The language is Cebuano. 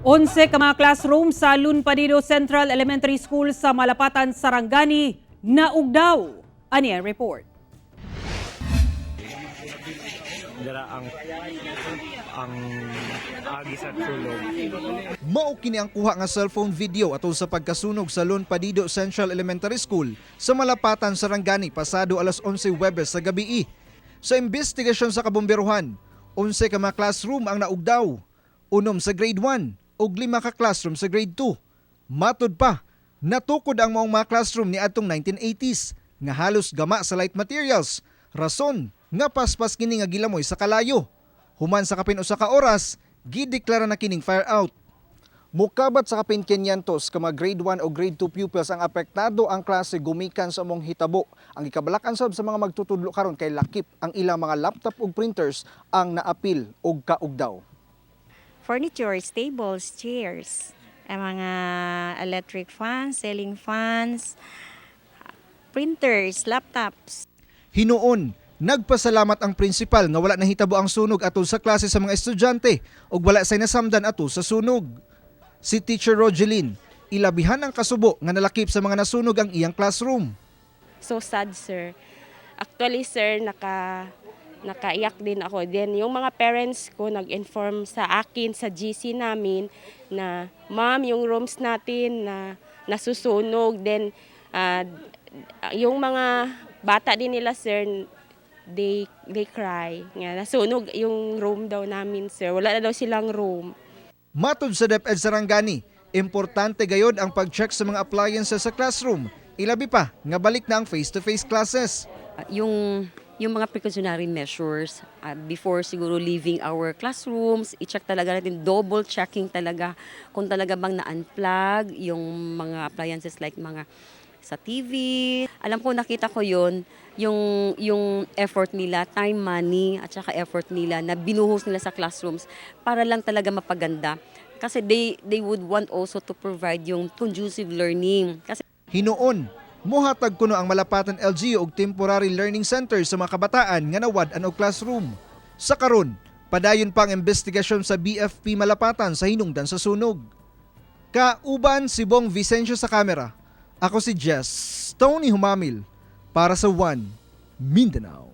11 ka mga classroom sa Lunpadido Central Elementary School sa Malapatan, Sarangani, naugdaw. Ani ang report. Dara ang agi sa sulog. Mao kini ang kuha nga cellphone video atol sa pagkasunog sa Lon Padido Central Elementary School sa Malapatan, Sarangani pasado alas 11 Huwebes sa gabii. Sa investigasyon sa kabomberohan, 11 ka mga classroom ang naugdaw, 6 sa grade 1 ug 5 ka classroom sa grade 2. Matud pa, natukod ang maong mga classroom ni atong 1980s nga halos gama sa light materials. Rason nga paspas kini nga gilamoy sa kalayo. Human sa kapin usa ka oras, gideklara na kining fire out. Mukabat sa kapin 500 ka mga grade 1 o grade 2 pupils ang apektado ang klase gumikan sa among hitabo. Ang gikabalakan sab sa mga magtutudlo karon kay lakip ang ilang mga laptop ug printers ang naapil og kaugdaw. Furniture, tables, chairs, ang mga electric fans, ceiling fans, printers, laptops. Hinuon, nagpasalamat ang principal nga wala nahitabo ang sunog atol sa klase sa mga estudyante ug wala say nasamdan atol sa sunog. Si Teacher Rogeline, ilabihan ang kasubo nga nalakip sa mga nasunog ang iyang classroom. So sad, sir. Actually, sir, nakaiyak din ako. Then, yung mga parents ko nag-inform sa akin, sa GC namin, na, "Ma'am, yung rooms natin na nasusunog." Then, yung mga bata din nila, sir, they cry. Nga, nasunog yung room daw namin, sir. Wala na daw silang room. Matod sa DepEd Sarangani, importante gayod ang pag-check sa mga appliances sa classroom. Ilabi pa nga balik na ang face-to-face classes. Yung mga precautionary measures before siguro leaving our classrooms, i-check talaga natin, double checking talaga kung talaga bang na-unplug yung mga appliances like mga sa TV. Alam ko, nakita ko yon, yung effort nila, time, money at saka effort nila na binuhos nila sa classrooms para lang talaga mapaganda. Kasi they would want also to provide yung conducive learning. Kasi Hinuon, muhatag kuno ang Malapatan LGU og temporary learning center sa mga kabataan nga nawad-an og classroom. Sa karon, padayon pa ang investigasyon sa BFP Malapatan sa hinungdan sa sunog. Kauban si Bong Vicencio sa kamera. Ako si Jess Tony Humamil para sa One Mindanao.